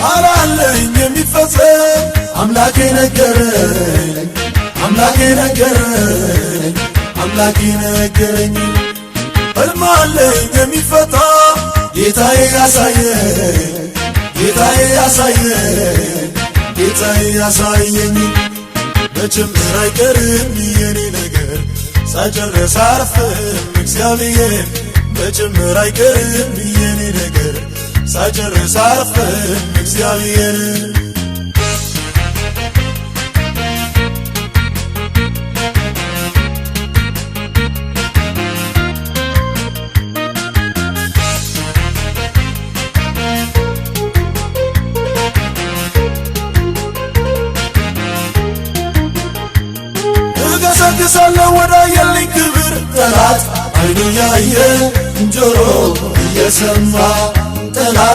ቃል አለኝ የሚፈጸም፣ አምላኬ ነገረኝ፣ አምላኬ ነገረኝ፣ አምላኬ ነገረኝ። ሕልም አለኝ የሚፈታ፣ ጌታዬ ያሳየኝ፣ ጌታዬ ያሳየኝ፣ ጌታዬ ያሳየኝ። መጀመር አይቀርም የኔ ነገር፣ ሳይጨርስ አያርፍም እግዚአብሔር። መጀመር አይቀርም የኔ ነገር፣ ሳይጨርስ አያርፍም እግዚአብሔር። እገሰግሳለሁ ወዳየልኝ ክብር፣ ጠላት አይኑ ያየ፣ ጆሮ እየሰማ ጠላት